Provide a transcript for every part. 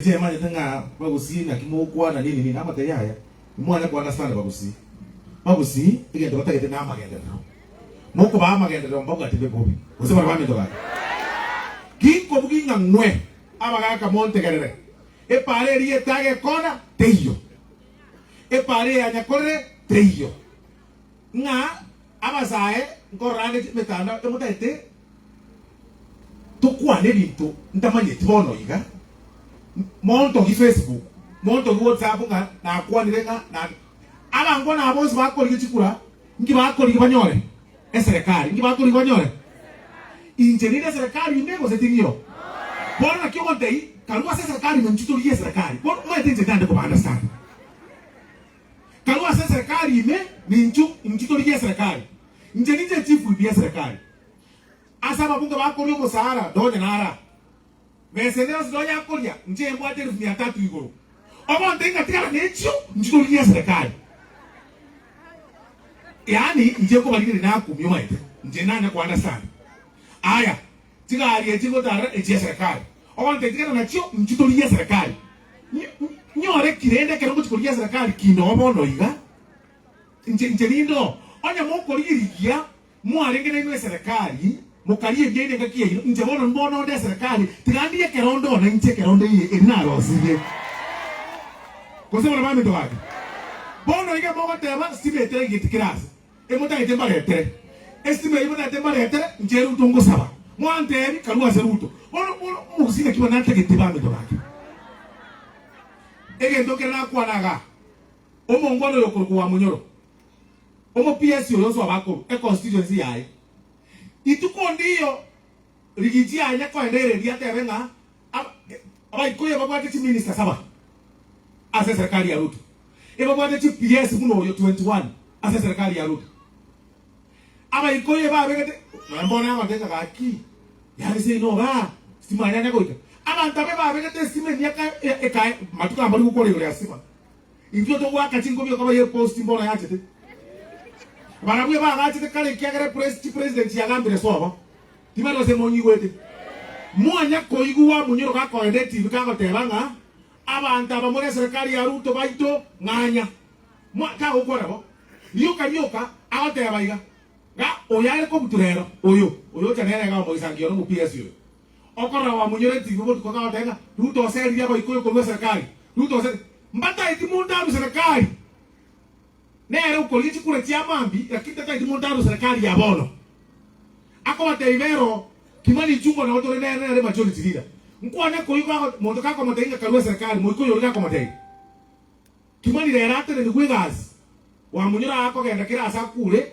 Inche manyete ng'a bagusii naki mogokwana nini nini, amatebe aya imwanya ko understand bagusii. Bagusii egento batagete na amagenderero. Mokobaa amagenderero mbabwate be bobe, gose bare baminto gaki. Ginkobugia ng'a ng'we abagaka montegerere, epaara eria etaga ekona teiyo, epaara eya nyakorere teiyo, ng'a abasae nkorora ande emetandao emotagete Tokwane ebinto ntamanyeti bono iga, montogi Facebook, montogi WhatsApp ng'a nakwanire ng'a na abangwana aba bonsi bakorigia chikura nki bakorigia banyore eserekari, nki bakorigia banyore? Inche ninde eserekari ime gose tiriyo? Bono naki ogontebia karue ase eserekari ime inchu torigie eserekari. Bono omanyete inche ntande koba understand. Karue ase eserekari ime ninchu inchu torigie eserekari. Inche ninche chief whip y'eserekari. Ase ababunge bakoria omosaara nonya nara besa ende yonsi nonya akoria, inche mbwate elifu mia tatu igoro. Ogonte ng'a tigara nechio inche torigie eserekari. Yaani inche nkobarigereria nakumia omanyete, inche nanya ko understand. Aya, chigari echi ngotarera echi eserekari. Ogonte tigara nachio inche torigie eserekari. Nyore ki rende ekero ngochia korigia eserekari kinde oo bono iga? Inche inche rinde oo, onye mokorigia-rigia Mwarenge nainwe eserekari, mokaria ebiaino engaki yaino, inche bono mbono onde eserekari, tiga ndigie ekerondo one inche ekerondo eye eri narosirie. Gose bono baminto gaki, bono iga mogoteba stima eterengeti kera ase, emotagete mbaretere estima eyio motagete mbaretere, inche Ruto ngosaba, mwantebi karue ase Ruto. Bono bono omogusii naki bono natagete baminto gaki. Egento nkere nakwana igaa, omongwana oyo okorokwa Wamunyoro, Omopiesi oyo onsi obakorwa econstituency yaye. Rituko ndiyo Rigiji anya koenda eredio atebe ng'a Abaikuyu ebabwate chiminister saba ase eserikali ya Ruto. Ebabwate chi PS buna oyo 21 ase eserikali ya Ruto. Abaikuyu ebabegete nonya mbono agote ng'a gaki yaani seino igaa stima yanya goika. Abanto aba ebabegete estima emiaka ekae matuko aya mbari gokora igoro ya stima. Intwe togoaka chinkobi okoba ye post mbono yachete. Barabwo ebagachete kare ekiagera pres chipresident chiagambire sobo. Tibari gose monyigwete. Mwanya koigwa munyoro gakoenda etibi kagoteba ng'a abanto aba more eserekari ya Ruto baito ng'anya. Mwa kagokwana bo. Rioka rioka agoteba iga. Ng'a oyo are kobutu rero oyo oyo ocha nere iga omogisangio one omo PS oyo. Okorora gwamonyoreti etibi botuko kagoteba ng'a Ruto oseririe abaikoyo korwa eserekari. Ruto oseririe. Mbataeti monto arwe serikali, nere okoria chikura chia mambia, lakini tataeti monto arwe serikali ya bono. Akobatebia bero Kimani Ichung'wa nabo tore nere nere majority leader. Nkwane koigwa ago monto gakomotebia ng'a karue serikali, moika oyo oria gakomotebia. Kimani rero atenenigwe egasi, Wamunyora akogenda kera ase akure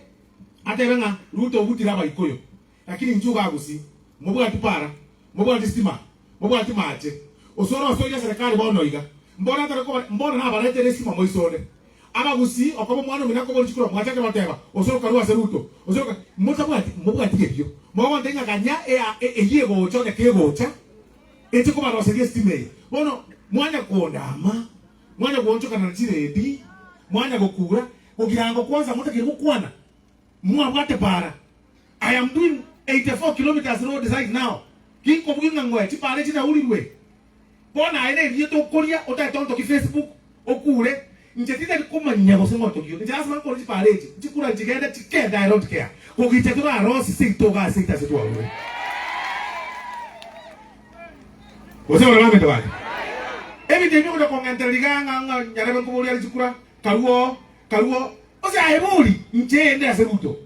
atebe ng'a Ruto obutire abaikoyo. Lakini inchuo bagusi, mobwati para, mobwati stima, mobwati mache. Osoro osoire eserekari bono iga. Mbono atare koba mbono nabaretere estima moisonde. Abagusii okoba omwana omino akobori chikura mwachake goteba osoro karue ase Ruto. Osoro ka motabwati mobwati ebio. Mogontebia ng'a ganya ea eyio egocha onye kegocha eche kobaroseria estima eye. Bono mwanya kondama, mwanya goonchokana na chiredi, mwanya gokura, gogirango kwanza motakeire gokwana. Mwabwate para. I am doing 84 kilometers road right now. Ginkobugia ng'a ngoe chipara echi naurirwe. Bono aye nerieta okoria otagete ontoki Facebook okure. Inche tindari komanya gose ngotoki Inche lasima nkore chipara echi. Chikura nchigende chikende I don't care. Kogicha torarosi seito iga ase ase twarure. Gose bare baminto gaki. Ebinto ebi biogocha kong'entera riga ng'a ng'a nyarebe nkoboria are chikura karue oo karue oo. Gose aye bori inche ende ase Ruto.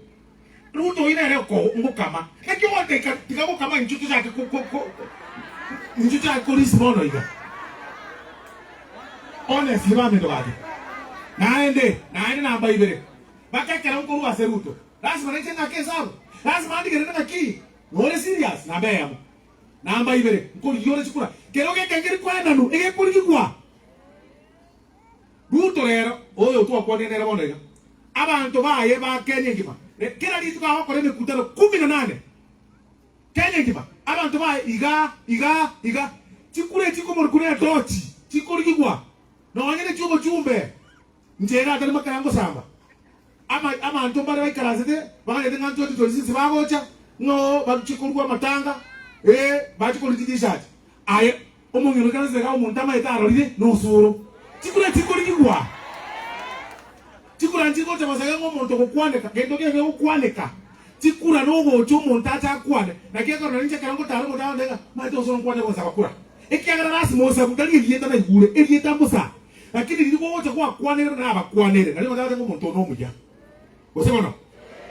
Ruto oyio nere ngokama. Naki ogonteka tiga gokama inchuo tochake inchuo tochake korisia bono iga. Honestly baminto gaki. Naende, naende namba ibere, baka ekero nkorwa ase Ruto, lasima nainche ng'ake esabu. Lasima ndigerere ng'aki nore serious namba eyemo. Namba ibere, nkorigia ore chikura. Kero gekengeri koenanu, egekorigigwa. Ruto rero, oyo twakwanire nere bono iga, abanto baye ba Kenya engima, kera rituko agokora emekutano kumi na nane Kenya engima, abanto baye iga, iga, iga, chikura echi nkomorikwa ne etochi, chikorigigwa, nonye ne chiobochumbe, inche iga atari makara ngosamba. Ama, abanto mbare baikaransete, baganyete ng'a 2026 bagocha, ng'a oo bachie korua amatanga, ee, bachie korua chitishati. Aye. Omong'ina oikaranse iga omonto amaete arorire nosoro. Chikura chikorigigwa. Chikura nchigocha bosa iga ng'a omonto ogokwaneka, gento kende gegokwaneka. Chikura nogocha omonto ache akwane. Naki ekorora ninche ekero ngotara omonto agontebia ng'a maete osoro nkwane gonsaba kura. Ekiagera lasima osabu tari erieta naigure, erieta mbosa. Lakini riria gogocha gwakwanire buna nabakwanere, nario omonto agotebi ng'a omonto one omuya. Gose bono,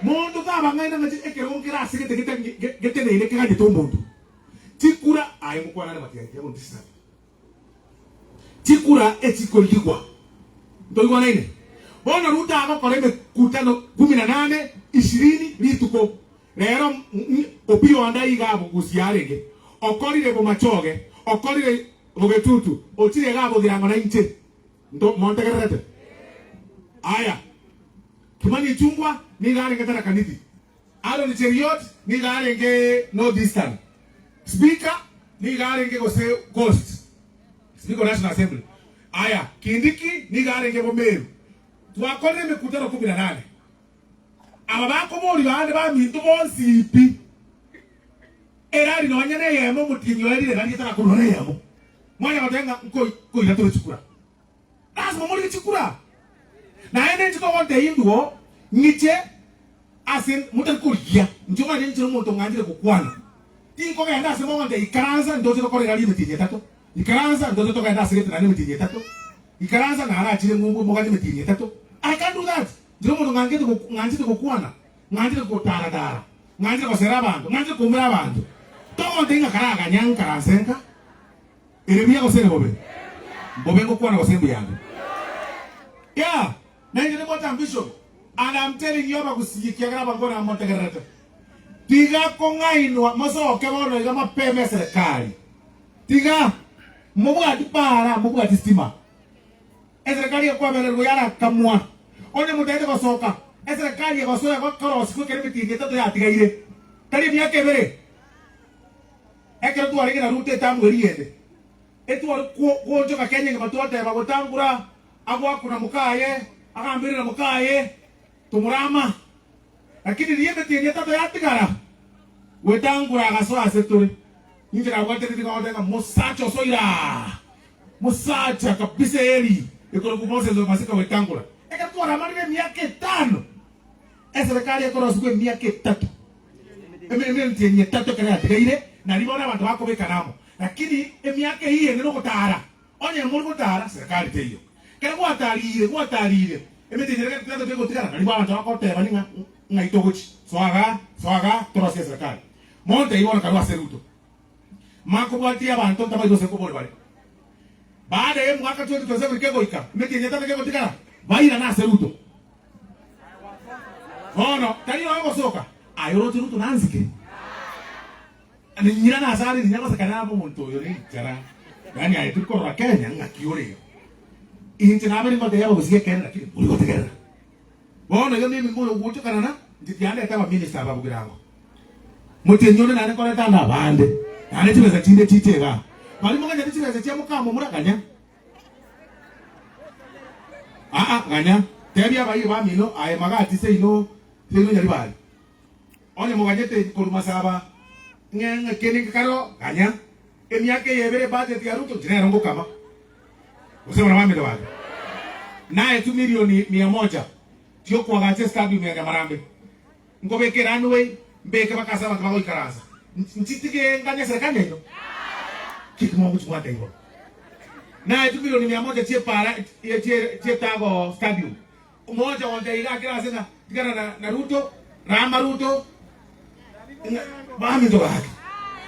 monto tabang'aina ng'a ekerogo nkere ase gete geteneine keganyete omonto. Chikura aye ngokwana are matiga ya gontisa. Chikura echikorigigwa. Ntoigwanaine? Bono Ruto agokora emekutano kumi na nane, ishirini rituko. Rero Opiyo Wandayi iga abugusia arenge. Okorire bomachoge, okorire bogetutu, ochire iga abogirango nainche. Nto montegererete? Aya. Kimani Ichung'wa nigo arenge Tharaka Nithi. Aaron Cheruiyot nigo arenge North Eastern, Speaker nigo arenge gose Coast, Speaker of National Assembly. Aya, Kindiki nigo arenge Bomeru. Twakorire emekutano kumi na nane. Aba bakoboria bande baminto bonsi pi, erari nonya neyemo omotienyi oerire erari etarakorwa neyemo. Mwanya goteba ng'a nkoi koira tore chikura. Lasima morige chikura. Naende inche togontebia indwo ng'iche ase motari korigia. Inche omanyete inche nomonto ng'anchire gokwana. Tinkogenda ase mogontebia ikaransa ntoche tokore erari emetienyi etato. Ikaransa ntoche togende ase gete naende emetienyi etato. Ikaransa narachire ng'umbu moganye emetienyi etato. I can't do that. Inche nomonto ng'anchete ng'anchete gokwana, ng'anchete gotaratara, ng'anchete gosera abanto, ng'anchete koumera abanto. Togontebia ng'a karaganya nkaranse nka. Ere buya gose ere bobe? Mbobe ngokwana gose mbuyande? Yeah, nainche nimbwate ambition and I'm telling you abagusii ekiagera abango namotegererete. Tiga kong'ainwa mosoke bono iga mapema eserekari. Tiga mobwati para, mobwati stima. Eserekari ekwabererwa yarakamwa. Onye motagete gosoka, eserekari egosoa egokorosigwa ekero emetienyi etato yatigaire. Tari emiaka ebere. Ekero twarenge na Ruto etamu eria ende, etware goonchoka Kenya engima twateba gotangura agwakuna mokaye, agambirire mokaye, tomorama. Lakini riria emetienyi etato yatigara, gwetangura agasoa ase tore. Inche nabwate riria goteba ng'a mosacha osoire aa, mosacha kabisa eri ekorokwa Moses Masika gwetangura. Ekero twaramanire emiaka etano, eserekari ekorosigwa emiaka etato. Emetienyi etato ekero yatigaire, nario bono abanto bakobekana amo. Lakini emiaka eyio ende nogotara, onye more gotara, serikali teiyo. Ekero gwatarire, gwatarire, emetienyi ere etato kegotigara, nario bono abanto bagoteba ng'a ng'ai togochia, soa igaa, soa igaa, torosie eserikali. Montebie bono karue ase Ruto. Makobwatia abanto ntabaisa gose nkobori bare. Baada ya omwaka 2027 kegoika, emetienyi etato kegotigara, bairane ase Ruto. Bono tari ogosoka, aye oroche Ruto nansike. Nyina nase are rinya gose kare abe omonto oyo nenchara. Yaani aye tori korora Kenya ng'aki ore iga. Inche nabere ngotebia abagusii ekeene lakini mbori gotegerera. Bono iga mimi mboyo gochokana na inche tiandete abaminister aba bogirango. Motienyi onde naende nkoreta ande abande, naende chibesa chinde chiche igaa. Baria moganyete chibesa chia mokamomura ganya. Aa, ganya, tebia abairi bamino aye magati seino seino nyaribari. Onye moganyete korwa masaba ng'e ng'a kende ngekareo, ganya. Emiaka eye ebere ebudget ya Ruto inche nero ngokama. Gose bana bamino bande. Naetwe milioni mia moja chiokoagacha estadium ya Nyamarambe. Nkobeka eranway, mbeke baka ase abanto bagoikaransa. Nchitige nganye eserekari yaino? Kiki mogochibwata igoro? Naetwe milioni mia moja chi'epaara chi'Etago Stadium. Omocha gontebia iga akere ase ng'a tigana na, na Ruto, rama Ruto, ng'a baminto gaki.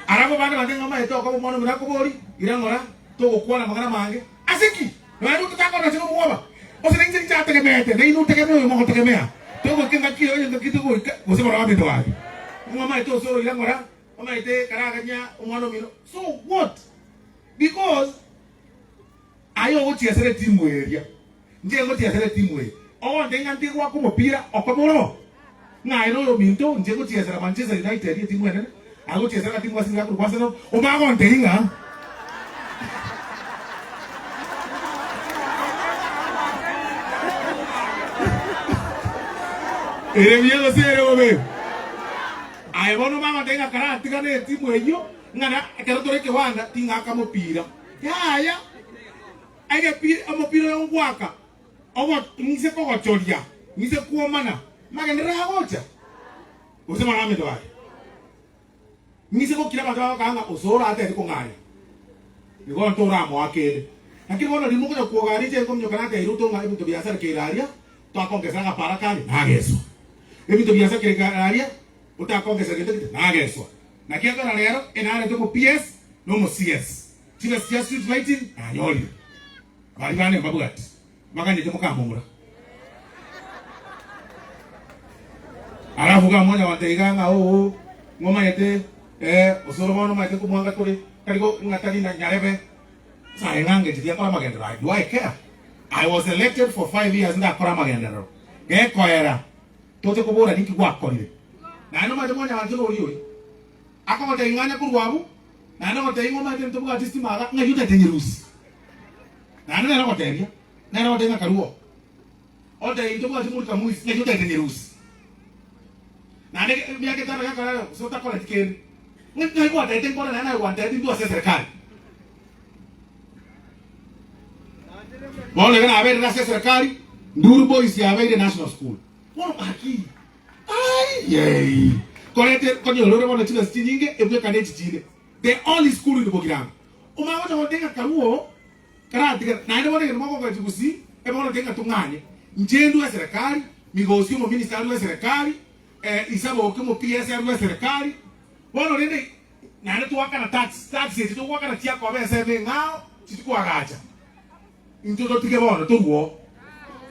Arabwo bande bande ng'a omanyete okoba omwana omino akobori, ira ng'ora, togokwana amang'ana amange. Ase ki? Nonya Ruto takorora chire omwoba. Gose nainche ninchategemeete, nainwe otegemee oyomo ogotegemea. Togoika engaki eye onye engaki togoika, gose barabwo baminto gaki. Ng'a omanyete osoro ira ng'ora, omanyete karaganya omwana omino. So what? Because aye ogochiesera etimu eria, inche ngochiesera etimu eye. Ogonte ng'a ntigwaka omopira okoba oro, ng'a aye noyo ominto, inche ngochiesera Manchester United etimu enene, aye ogochiesera agatimu gase nigo akorokwa Arsenal, omagontebia ng'a. Ere buya gose ere bobe? Aye bono omagontebia ng'a karatigane etimu eyio, ng'a na ekero tore ekewanda ting'aka mopira. Yaya, egepi omopira oyo ngwaka, ogo ng'ise kogochoria, ng'ise kwomana, magenderero agocha, gose maraminto gaki. Ng'ise gokira abanto bagokana ng'a osoro ateti kong'anya, nigo onto oramoa kende. Lakini bono riria mokonya kwogaa riche nkominyoka nateire oto ng'a ebinto biasarekeire aria, twakongesera agapara kare, nageswa. Ebinto biasakeire aria, otakongesera gento gete, nageswa. Naki ekero rero enarete omo PS na omo CS. Chibesa chia street lighting nanyorire. Baria bane mbabwati, baganyete mokamomura. Alafu gamonya gontebia iga ng'a oo, ng'omanyete eh, osoro bono omanyete nkomwanga tore, tari go ng'a tari na nyarebe. Saye ng'angeche tiakora amagenderero aye, do I care? I was elected for 5 years ndakore amagenderero. Gekoera, toche kobora ninki gwakorire. Naende omanyete mwanyabanto noria oria, akogotebia ng'anya korwa abwo, naende ogotebia ng'a omanyete ntobwati stima iga, ng'ai otagete nyerusie? Naende nere ogotebia, nere ogotebia ng'a karue oo. Otebia intobwati mulika mwizi, ng'ai otagete nyerusie? Naende emiaka etano gekora gose otakoreti kende, ng'a ng'ai gwatagete nkore naende naye gwantebeti intwe ase eserekari. Bono iga naberire ase eserekari, Nduru Boys yabeire National School. Bono gaki, ai yei, korete konyora ore bono chibesa chinyinge ebwekane echi chinde. The only school in Bogirango. Omanye gocha gotenga karue oo, karatigara, naende bono egento mogokoretie gusii, ebono tenga tong'anye. Inche ndue eserekari, Migosi omominister arue eserekari, eh, Isaboke omo PS arue eserekari, bono rende naende twaakana tax, tax echi togoakana chiakoba ensemo eng'ao, chitikoagacha. Intwe totige bono torue oo,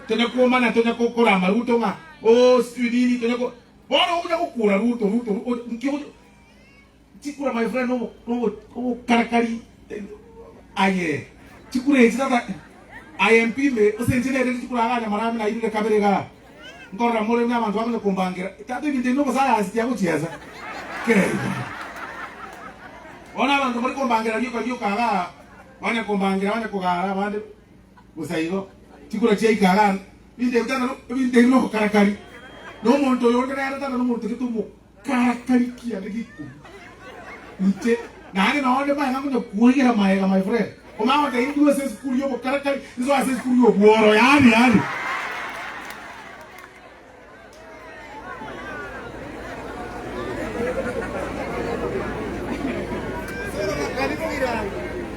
tonya kwomana, tonya korama Ruto ng'a ooh sijui nini, tonya ko bono onya gokura Ruto, Ruto, Ruto, nki ogocha Chikura my friend nobo nobo obokarakari aye chikura echi tata aye mpime ase inche nere chikura iga nyamarami nairire kabere igaa nkorora more buna abanto bakonya kombangera tata ebinto ebi nobosayansi tiagochiesa kei bono abanto more kombangera rioka rioka igaa banya kombangera banya kogara abande bosa igo chikura chiaika igaa ebinto ebi tata ebinto ebi nobokarakari na omonto oyo onde nere tata nomonto gete omo Karakari kiane gikumi. Inche naende nonye maega ngonya koigera maega my friend. Omanye goteba indue ase esukuru y'obokarakari, insoe ase esukuru y'obworo yaani yaani.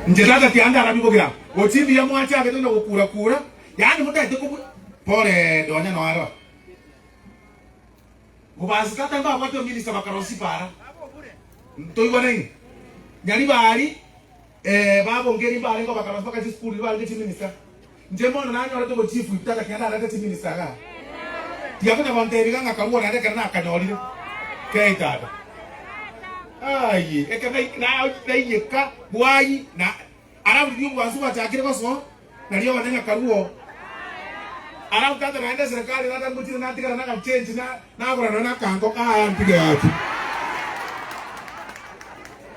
Inche tata tianda arabi bogirango. Gochia mbuya mwachagete konya gokura kura, yaani motagete kobu pole nonya noaro. Mobasi tata mbabwate ominista bakarosia para ntoigwanaine Nyaribari eh babongeri mbarenge bakarosia mpaka chisukuru ribarenge chiminista inche bono nanyorete obochifu ibu tata kinya narete chiminista igaa tiga konya gontebia iga ng'a karua naende ekero nakanyorire kei tata aye ekero naiyeka bwayii na Alafu riria obwansu bwachakire gosoa, nario ogoteba ng'a karue oo. Alafu tata naende eserekari tata ngochire natigara nagachenji na nagora nonya nakango aa ntige gaki.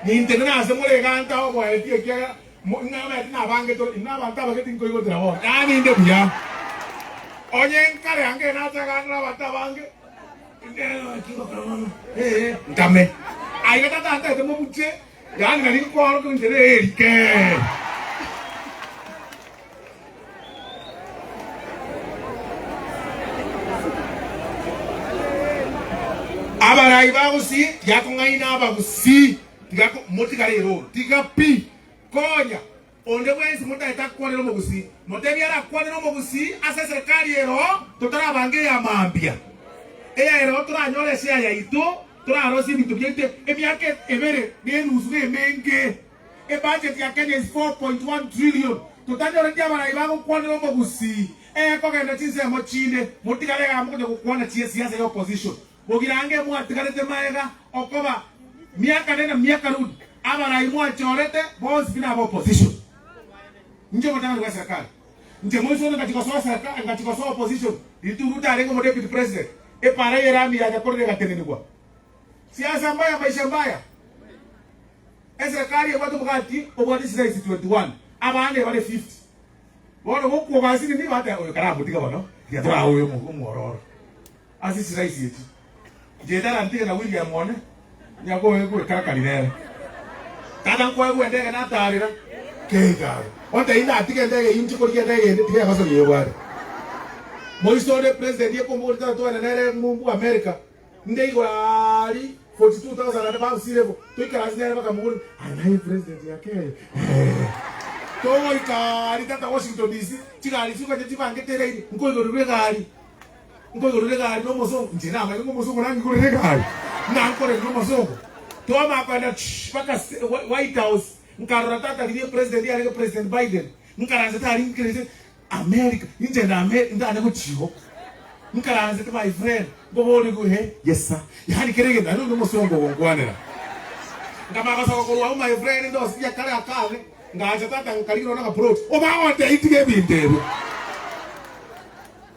Nintenene ase more iga ntae oboeti ekiagera mo ng'amanyete nabange tore inwe abanto abake tinkoigotera bono. Yaani inde buya. Onye nkare ange nachagandera abanto abange ee ntame. Aiga tata ntaete mobuche. Yaani nari nkoorokia enchera eye erike. Abarai ba Gusii tiga kong'aina abagusii, tiga ko motigare eroro, tiga pi. Konya onde bwensi motagete akwanere omogusii, motebie arakwanere omogusii ase eserekari ero totarabanga eya mambia. Eya ero toranyore eshare yaito. Torarosie ebinto biaito emiaka ebere na enusu na emenge. Ebudget ya Kenya is 4.1 trillion. Totanyoreti abarai bagokwanera omogusii ekogenda chinsemo chinde. Motigare igaa mokonya gokwana chiesiasa ya opposition. Bogirange mwatigarete maega okoba miaka nenda miaka rudi abarai mwachorete bonsi pi naba opposition. Inche omotang'ani bwa eserekari. Inche moiso one ngachia gosoa eserekari ngachia gosoa opposition riria Ruto arenge omo deputy president. Epaara y'erami yacha korera egatenenigwa. Siasa mbaya maisha mbaya. Eserekari ebwate omogati obwate chiraisi 21, abande bare 50. Bono gokwoga ase nini bateba oyo karamotiga bono tiga torae oyo omwororo ase chiraisi echi. Inche tarantige na William one nyakoe gwekarakari nere. Tata nkoegwa endege natarera. Keigare. Ontebi ndatige endege eyio inche korigia endege ende tiga egosoria eyobwate. Moise onde president ekomboria tata twende nere ng'umbu America nde igoro aria 42,000 and above sea level toikaranse nere bakamoboria aye naye president ya Kenya eeh togoika aria tata Washington DC chigari chikonya chibangete eraini nkoigorerwa egari Nkoigorera egari nomosongo, inche namanyete ng'a omosongo nangigorere egari, ng'a nkorere nomosongo. Twamanya kogenda shh mpaka White House, nkarora tata riria president yarenge President Biden, nkaranse tari nkerete America, inche nde America ntanye gochia igo. Nkaransete my friend, nkoborigwe he, yes sir, yaani kera egento naende oyo nomosongo ogonkwanera. Nkamanya gosoka korwa abwo my friend ndosirie akare akane, ngacha tata nkarigia nonya nakaplot, obagontebia tiga ebinto ebio.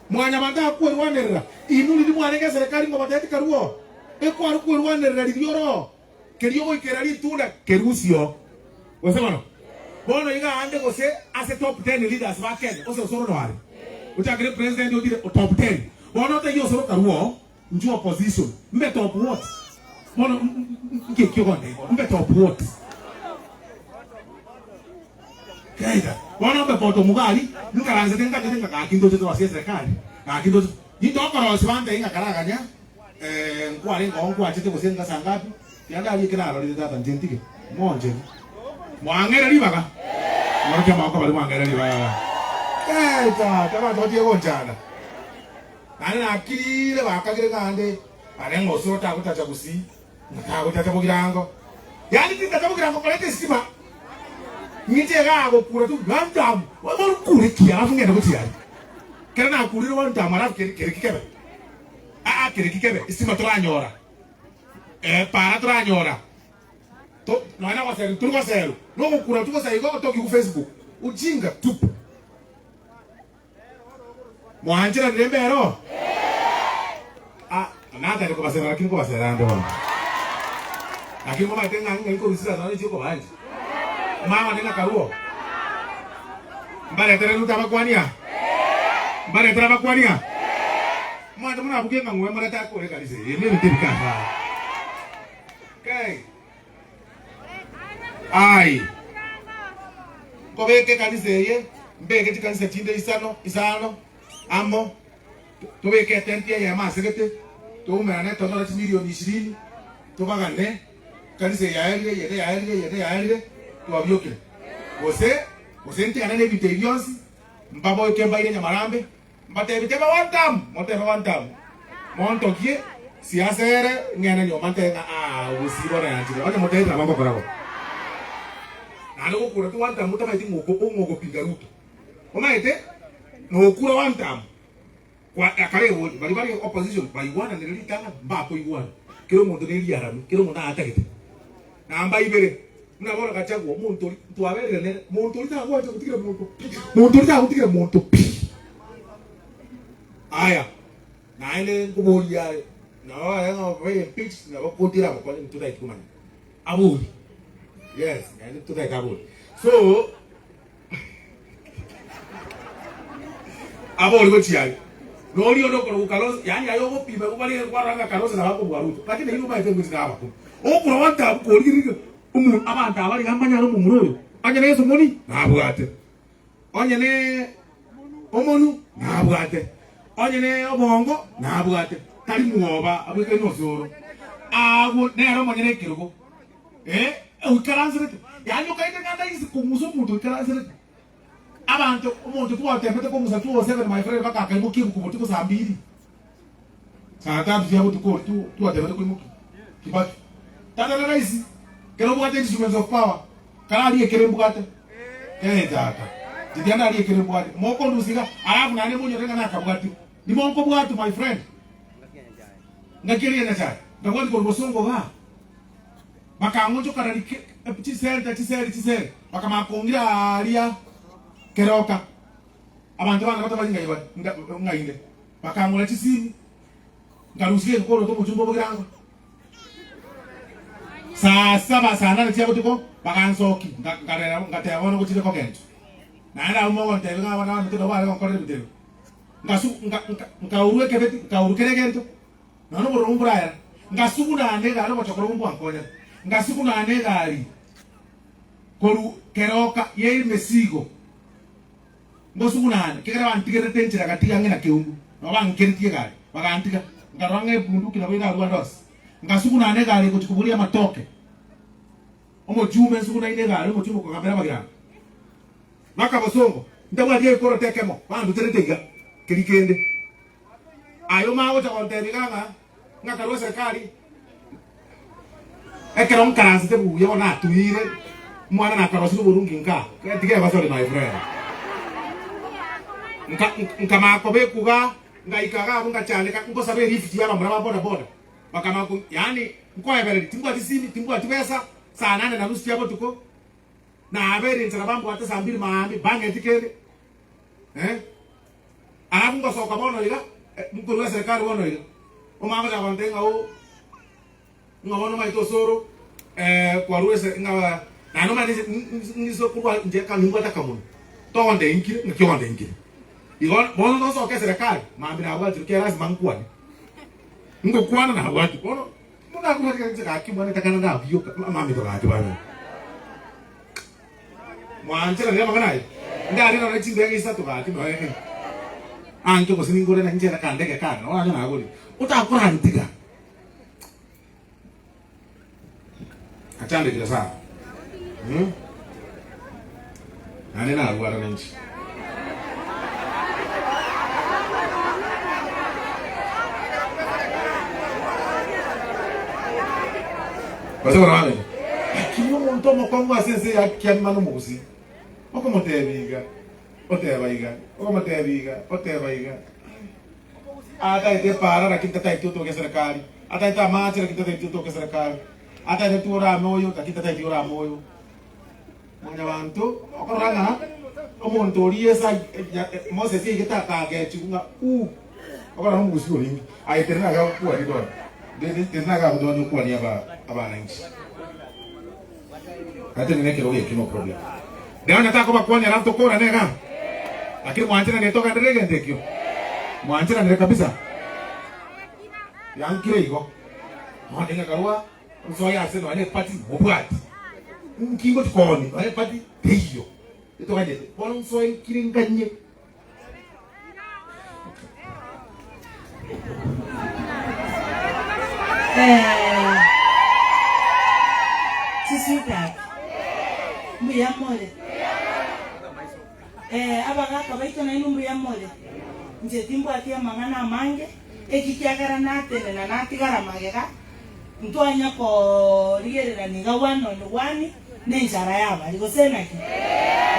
Mwanyabanto akwerwanerera, inwe riria mwarenge eserekari ngobateeti karue ekware kwerwanerera riria oro keria ogoikera ritunda kerusio. Gose bono? Bono iga aande gose ase top ten leaders ba Kenya gose osoro noare ochakire president otire top ten bono otaiyo osoro karue inche opposition mbe top what? Bono nki ekio ogontebia bono mbe top what? Keita, bono mbe poto omogari, nkaransete nkagete ng'a gaki ntoche torosie eserekari, gaki ntoche nintokorosia bantebie ng'a karaganya eh, nkware ngoo nkwachete gose ngasa ngapi, tiga ndarie eke narorire tata inche ntige, monchegi. Mwang'ere ribaga? Mworokia amaboko baria mwang'ere ribaga. Keita, abanto batige gonchanda. Naende nakirire bakagire ng'a ande are ng'a osoro tagotacha gusii. Tagotacha bogirango, yaani tintacha bogirango koreta estima, ng'iche igaa gokura tu one term, bono nkure ki alafu ng'ende gochia aria. Ekero nakurire one term alafu kere kere ki kebe? Aa kere ki kebe? Estima toranyora, para toranyora, to nonya na goserwa tori goserwa, na ogokura tu gose igo otoki ku Facebook, ujinga tupu. Mwancheranire mbero? Ah, natari kobasera lakini nkobasera ande bono. Lakini momaete ng'a ng'ai nkorusira nonya chio kobancha. Mama ng'a karuo. Mbaretere Ruto abakwania? Mbaretere abakwania? Mwanche monabugie ng'a ng'we morete akore ekanisa eye. Ebi ebinto ebikafa. Okay. Ai, nkobeka ekanisa eye, mbeke chikanisa chinde isano, isano, amo, tobeke etenti eyemo ase gete, toumerane tonyore chimilioni ishirini, tobagane, ekanisa eye yaerire, eyende yaerire, eyende yaerire, twabiokire. Gose, gose ntigane na ebinto ebi bionsi, mbaboike mbaire nyamarambe, Mbatebi, Teba one term, motebe one term, montogie siasa ere ng'ende nyomba ntebe ng'a aah gusii bono yanchire. Onye motebete nabo ngokora bo. Naende gokura tu one term otamaeti ng'a oko ng'a ogopinga Ruto. Omanyete nokura one term kwa akare egori baria bare opposition baigwananire ritang'ani mbakoigwana. Kera omonto ne riarani, kera omonto atagete. Namba ibere, buna bono Gachagua omonto oria ntwaberire nere, monto oria tagwancha gotigera monto pi, monto oria tagotigera monto pi. Aya, naende nkoboria aye, nabo aye ng'a obe impeached nabo koti eragokonye intwe totagete komanya. Abori, yes, naende totagete abori. So, Abori gochia aria, na oria onde okorokwa Kalonzo, yaani aye ogopima igo bare kwarora ng'a Kalonzo nabo akobua Ruto, lakini nainwe omanyete ng'o na abakong'u. Okorwa gwantabu korigereria omonto abanto aba iga mbanyare omomura oyo, onye na esomoni nabwate, onye ne omonu nabwate, onye ne obongo nabwate, tari mwoba abwekaine osoro. Abwo nere omonyene ekerogo. Eh, oikaranserete. Yaani okaete ng'a ndaisi kong'usa omonto oikaranserete. Abanto, omonto twatebete kong'usa 207 my friend mpaka akaimokia ebuku botuko saa mbiri. Saa tatu chia botuko oria tu twatebete koimokia. Kibaki. Tata na raisi, kero obwate instruments of power, kararie ekere mbwate. Ee tata. Tiga ndarie ekere mbwate. Mokondusia iga, alafu naende monyore ng'a nakabwatire. Nimokobwatwa my friend. Ngaki eria Nyasae, nkabwati korwa bosongo igaa. Bakang'onchokana rike chisenta chiseri chiseri, bakamanya kong'ira aaria keroka. Abanto bane batabari ng'ai bare, ng'ai inde. Bakang'ora chisimi, nkarusia egekoroto omochumba obogirango. Saa saba, saa nane chia botuko, bagansokia, nkarera ngateba bono gochire kogechwa. Naende abwo mogontebia ng'a abana baminto nabo bare gonkorera ebinto ebi. Ngasu nkaurwa ekebeti, nkaurwa kera egento. Nonya nobororo mborayera, ngasuguna ane egari ogochokora obwo mbwankonyete, ngasuguna ane egari. Korwa keroka y'emesigo ngosugunane, ekiagera bantigerete enchera gati ang'e na keumbu, nabo bankeretie egari, bagantiga, nkarora ng'a ebunduki nabo erarue ande onsi. Ngasugunana egari egochia koboria amatoke, omochumba nsugunaine egari, omochumba okogambera amagiranga. Mpaka bosongo, ntabwati egekoroto ekemo, banduterete iga, keria kende. Aye omanye gocha gontebia iga ng'a ng'akarua eserekari, ekero nkaransete buya bono natuire, omwana nakarosire oborungi nka, tiga egosori my friend. Nka nkamanya kobekwa iga, ngaika iga abwo ngachandeka, nkosaba elift ya abamura ba boda boda, bakamanya ko yaani nkoebereria, timbwati simi, timbwati besa, saa nane na nusu chia botuko, nabeire inchera bambwate saa mbiri maambia, bang'eti kende eh. Alafu ngosoka bono iga, nkorua eserekari bono iga, omanye gochaka gontebia ng'a oo, ng'a bono omanyete osoro kwarua ese ng'a naende omanyete inche nise korwa inche eka nimbwate akamonwa, togontebia nkire ng'aki ogontebia nkire. Igo bono tosoke eserekari, mambia nabwatire kera lasima nkwane, ngokwana nabwatire, bono buna nakorwa inche gaki mwana etakana ndabioka, mambia gaki bana. Mwancheranire amang'ana aya? Ndari nore chindege isato gaki nonya ne anke gose ningore na inche nakandege kane nabo nacha nagorire. Otakorantiga. Achandekire sana. Hmm? Naende narwara ninche. Gose bono Lakini omonto omokong'u ase ense ya kiamima nomogusii, okomotebia iga, oteba iga, okomotebia iga, oteba iga. Ataete epaara lakini tataeti otoke eserekari, ataete amache lakini tataeti otoke eserekari, ataete tworame oyo lakini tataeti orame oyo. Mwanyabanto, okorora ng'a omonto oria Yeso Moses aigete akagechigwa ng'a uu, okorora nomogusii orenge, aye teri naga gokwania donya, teri naga godonya okwania aba abananchi. Natenena ekerogo eke no problem. Rero onye takobakwania alafu tokorane igaa, lakini mwancheranire togenderere egento ekio, mwancheranire kabisa, yankire igo. Bono ingakarua nsoe ase nonya ne party mobwati, nki ngochi koonia nonya ne party teiyo, etoganyete, bono nsoe nkire nganye. Eh, chisweetheart, mbuya more? Eh, abagaka baito nainwe mbuya more? Inche timbwati amang'ana amange, eki kiagera natenena natigara magega, ntwanya korigererania iga one on one, Nenchara y'abari, gose naki?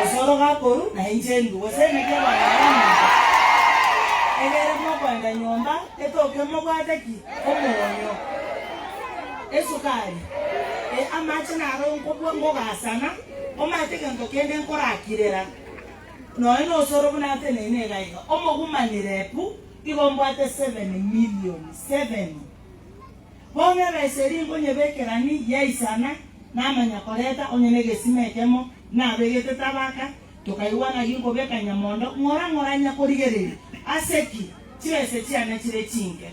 Gose oroge akoru, na inche ndue, gose naki abana baminto? Egere mokoenda nyomba, etoke mobwate ki? Omonyo, esukari, e, amache naro nkobua ngogasana, omanyete egento kende nkorakirera, nonya nosoro buna ateneine iga iga, omogumanire pu, igo mbwate 7 million, 7. Bono ebesa eria nkonyebekerani yaisana, namanya koreta onye negesima ekemo nabegete tabaka, tokaigwana ginkobeka nyamondo, ng'ora ng'ora nyakorigereria, ase ki chibesa chiane chire chinke?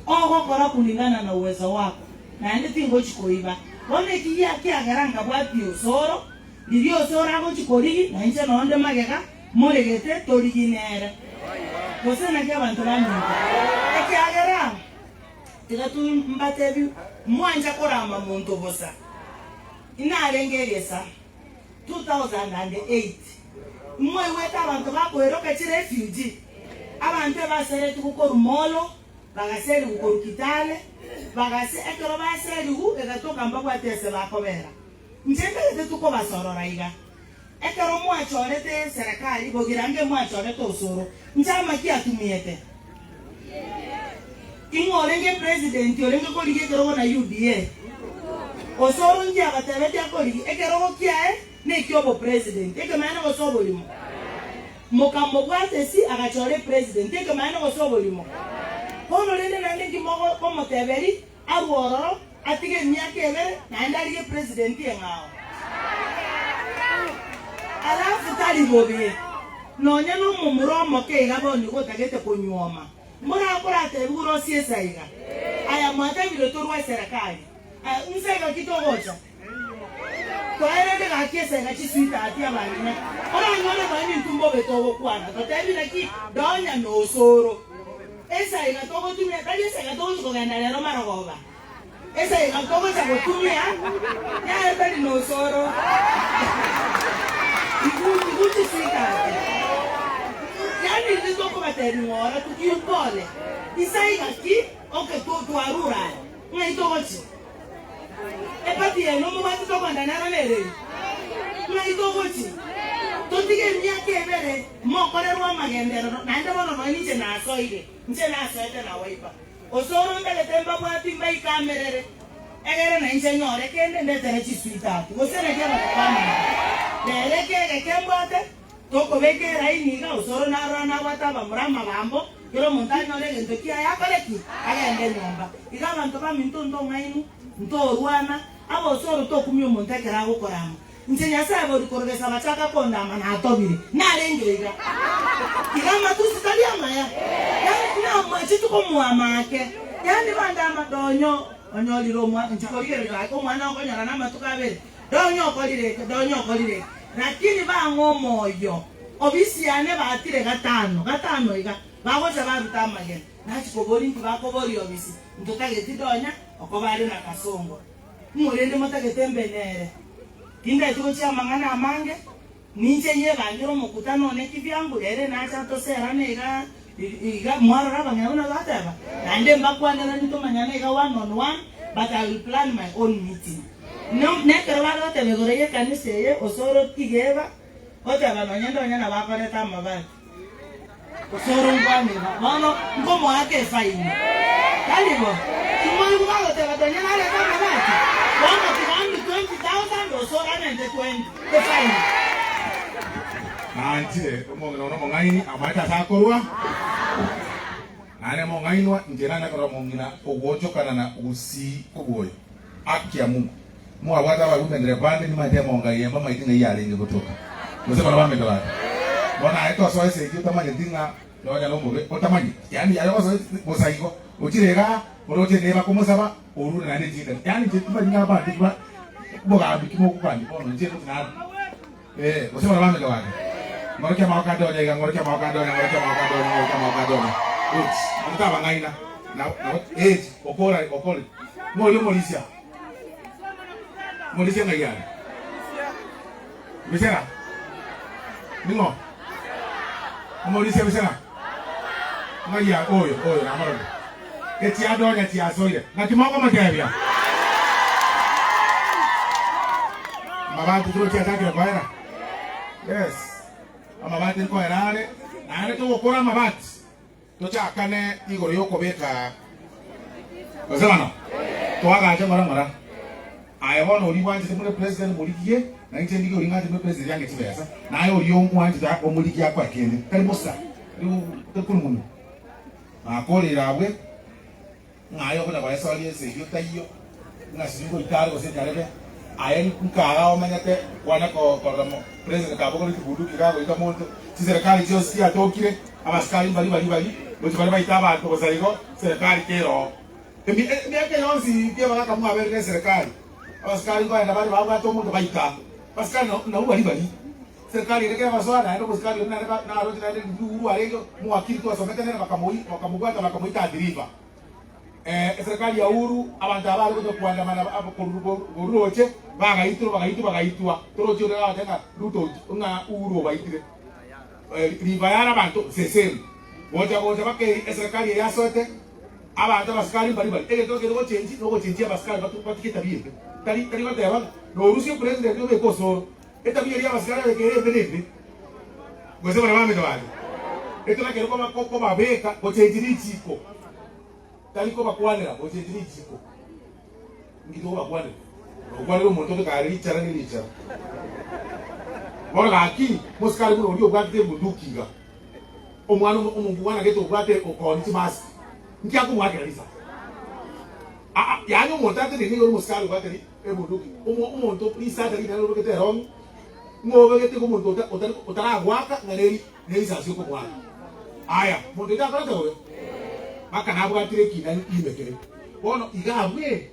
Ogokora kulingana na uwezo wako, naende tingochi koiba. Bono eki giakiagera nkabwatia osoro, riria osoro agochi korigi, na inche nonde magega, moregete torigi nere. Gose naki abanto baminto? Ekiagera tiga mbatebi, mwancha korama monto bosa. Inarenge egesa 2008, mwaigwete abanto bakoiroka chirefugee, abanto ebaseretigwe korwa Molo, bagaserigwa korwa Kitale, bagase ekero baserigwe egatoka mbabwate ase bakobera. Inche ntagete tukobasorora iga. Ekero mwachorete eserekari, bogirange mwachorete osoro, nchama ki atumiete? Ing'o orenge president orenge korigia ekerogo na UDA? Osoro nki abatebetie akorigia? Ekerogo kiaye nekia obopresident, ekemanyererio gose oborimo? Mokamobwata esi agachora epresident, ekemanyererio gose oborimo? Bono rende naende nki mokomoteberi arwe ororo Atige emiaka ebere naende arigie president eng'ao. Alafu tari bobe nonya nomomura omoke iga bono igo otagete konyuoma morakoratebiwe rosie esaiga. Aya mwatebire torwa eserekari. Aya inse iga ki togocha? Twaerende gaki esega chisweetheart abang'ina. Oranyore nonya nintwe mbobe togokwana totebi naki donya nosoro. Esaiga togotumia tari esaiga togochi kogenda rero marogoba. Esaiga togocha gotumia yaya tari nosoro. Igu igu chisweetheart. Yaani intwe tokobatebi ng'ora tukiupole. Isaiga ki okay twarure aya. Ng'ai togochia? Epati yaino mobwate tokonda nero nereri? Ng'ai togochia? Totige emiaka ebere mokorerwe amagenderero, naende bono nonya ninche nasoire, inche nasoete na Wiper. Osoro ntagete mbabwati mbaikamerere, egere nainche nyore kende ndetere chisweetheart, gose naki abanto bamanya. Rero ekege kembwate, Tokobeka eraini iga, osoro narora nabwate abamura amabambo, kera omonto anyore egento kiaye akore ki? Agende nyomba. Iga abanto baminto ntong'ainwu, ntorwana, abe osoro tokumia omonto ekero agokorama. Inche Nyasae bori korogesa bachaka kondama natobire, narenge iga. Iga amatusi tari amaya? Yaani namacheti komoama ake. Yaani bandama donyo onyorire omwa inche korigereria gaki omwana okonyora namatuko abere. Donya okorire eke, donya okorire eke, lakini bang'a omoyo. Obisi yane baatire gatano, gatano iga, bagocha baruta amagena. Nachia koboria inki bakoboria obisi, ntotageti donya okoba are na kasongo. Ng'o rende motagete mbe nere? Tindeti gochia amang'ana amange, ninche nyebangere omokutano one kibyangu, ere nache atoserane iga iga, mwarora abang'ina buna bateba? Naende mbakwaneranie tomanyane iga one on one, but I will plan my own meeting. Nekero bare goteba igoro y'ekanisa eye, osoro tigeba goteba nonya ndonya nabo akoreta amabati. Osoro nkwaneba bono nkomoaka efaini. Tari bo? Timoigwa bagoteba tonya narete amabati? Bono tiga andwe 20,000 osoro arente 20 efaini. Nanchire omong'ina one omong'aini amaete ase akorwa, naende mong'ainwa inche nanye korora omong'ina ogwochokana na gusii kobua oyo. Akia Mungu. Mwabwate abarumenere bande nimanyete emonga eye mbamaeti ng'a iyarenge gotoka. Gose baria bamete bande. Bono aye tosoa esegi otamanyeti ng'a nonya nomobe otamanyeti. Yaani aye osoe bosa igo. Ochire igaa oroche neba komosaba orure naende chinde. Yaani inche timanyeti ng'a abanto ki ba bogambi ki mogokwania bono inche ngochi naro. Eh, gose baria bamete bande. Ng'orokia amaboko ande onya iga, ng'orokia amaboko ande onya, ng'orokia amaboko ande onya, ng'orokia amaboko ande onya. Good. Omonto abang'aina. Na, na, eh, okora, okore. Ng'o oria omorisia? Omorisia ng'ai are? Bisera? Ning'o? Omorisia bisera? Ng'ai are? Oyo, oyo, namorore. Echiadonya chiasoire. Naki mokomotebia? Amabati tiro chiachakire koera? Yes. Amabati nkoera are, naende togokora amabati. Tochakane igoro y'okobeka gose bono toagache ng'ora ng'ora. Aye bono oria bwanchete buna president morigie, na inche ndigie oria ng'anchete buna president yange chibesa, naye oria omwanchete omorigie akoe kende. Tari bosa, tari korwa monwe. Nakorire abwe, ng'a aye okonya goesoria esegi otaiyo, ng'a sijui ngoita are gose nyarebe, aye nkaga omanyete kwane korora president kabogoreti bunduki iga agoita monto, chiserekari chionsi chiatokire, abasikari mbari bari bari, gochia bare baite abanto bosa igo, serekari kere oo. Emiaka yonsi pi abagaka mwaberire eserekari, abasikari nkoenda bare babwate omonto baita, abasikari nabwo bari bari. Serikali ere kegosoa, naende omosikari oria naende naroche naende riria Uhuru arenge omowakili twasomete nere bakamoi bakamobwata bakamoita Athi River. Eh, eserikali ya Uhuru abanto aba bare gocha koandamana korwa roche bagaitirwa bagaitwa bagaitwa toroche oria agocha ng'a Ruto ng'a Uhuru obaitire. River yare abanto sesemi. Gocha gocha baka eserikali eye yasoete abanto abasikari mbari bari egento kere gochenji nogochenjia abasikari batige etabia embe. Tari tari goteba ng'a norusie president obeke osoro. Etabia eria y'abasikari areke ere embe nembe, gose baria bamete bande. Etorakere kobabeka gochenchia richiiko, tari kobakwanera gochenchia richiiko. Inki tokobakwanera? Nokwanera omonto obe kare richara ne richara. Bono gaki, mosikari buna oria obwatete ebunduki iga, omwana omongwana gete obwate okoonia chimask, inki akomoakera risasi? Aa, yaani omonto ateneine igoro omosikari obwate Ebunduki, omonto risacha rinene orobegete erong'i, ng'a obegete iga omonto otaragoaka ng'a nerisasi okomoaka. Aya, monto oito akorete bobe? Mpaka nabwatire ekina ime kere. Bono iga abwe.